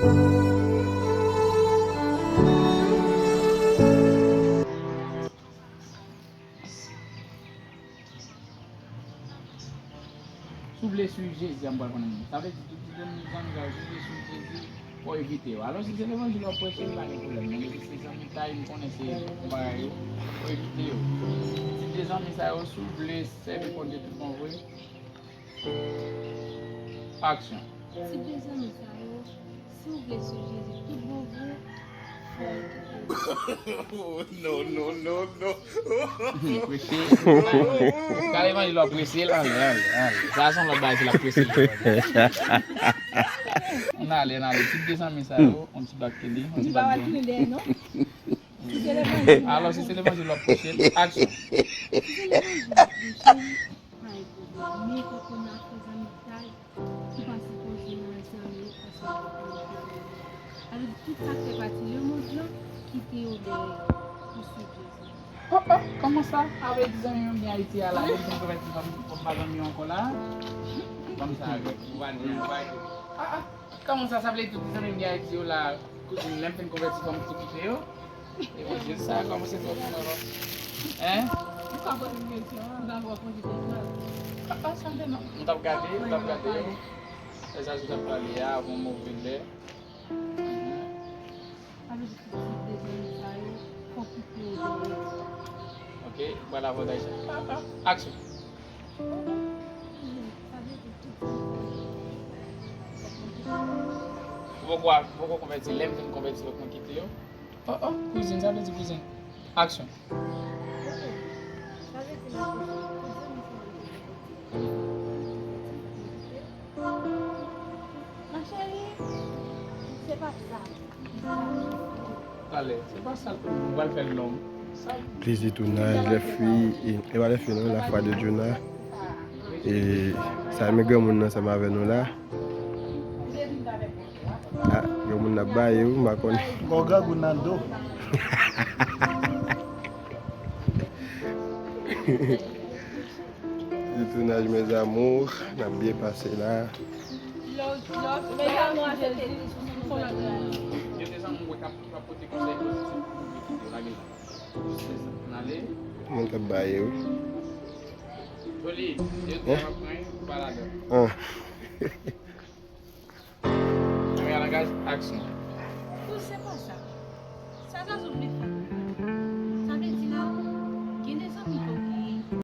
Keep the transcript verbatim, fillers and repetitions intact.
Si w vle swiv Jezi a, m pral konnen moun. Sa vle di, tout ti zanmi sa yo, si w vle swiv Jezi, fò w evite yo. Alò, si se levanjil w ap preche, m pa gen pwoblèm. Men depi se zanmitay, m konnen se yon bagay yo, fò w evite yo. Tip de zanmi sa yo, si w vle sèvi Bondye tout bon vre, aksyon. Tip de zanmi sa yo, si w vle swiv Jezi tout bon vre, fò w kite yo. No, no, no, no. Preche. Kale evanjil w ap preche la, ale, ale, ale. Sa se yon lòt bagay, se l ap preche. Ann ale, ann ale. Tip de zanmi sa yo, yon ti bak Kelly, yon ti bak John. Alò, si se levanjil w ap preche, aksyon. Si se levanjil w ap preche, pa gen pwoblèm. Men tankou nan afè zanmitay, ou pa sipoze nan zanmi yo paske w pa konn ki zanmi yo. Sa vle di tout sa k fè pati lemonn lan, kite yo dèyè pou swiv Jezi. Oh, oh, kòman sa? Sa vle di zanmi m ki Ayiti a la, li vin konvèti kòm, kòm pa zanmi w ankò la? Kòm sa, ou pa di anyen. Ah, ah, kòman sa, sa vle di tout zanmi m ki Ayiti yo la, kouzin, lè m fin konvèti fò m tou kite yo? E Bondye sa, kòman se twò fò. Hein? Ou ka poze m kesyon, ou ta vle poze kesyon. Ah, ah, sa m te non. M t ap gade, m t ap gade yo. Lè sa sou t ap pale a, avan move lè. Mhm. Sa vle di tout tip de zanmi sa yo, fò w kite yo dèyè. Ok, ou pral avantay sa. Ah, ah, aksyon. Sa vle di tout zanmi sa yo, fò w kite yo. Ou poko, ou poko konvèti, lè m fin konvèti, fòk mwen kite yo. Oh, oh, kouzin, sa vle di kouzin. Aksyon. Ma chérie, se pa sa. Talè, se pa sa l pral fè l non. Sa. Plezi tounaj, lè fi, e, e pa lè fi non, la foi de Djouna. E sa men granmoun nan ansanm avè nou la. Ah, gen moun ap baye wi, m pa konnen. Bon, grangou nan do. Di tounaj, mes amours, n ap byen pase la. Moun k ap baye wi. Hein? Ah. Premye langaj, aksyon. Ou se pa sa. Sa Zazou vle fè.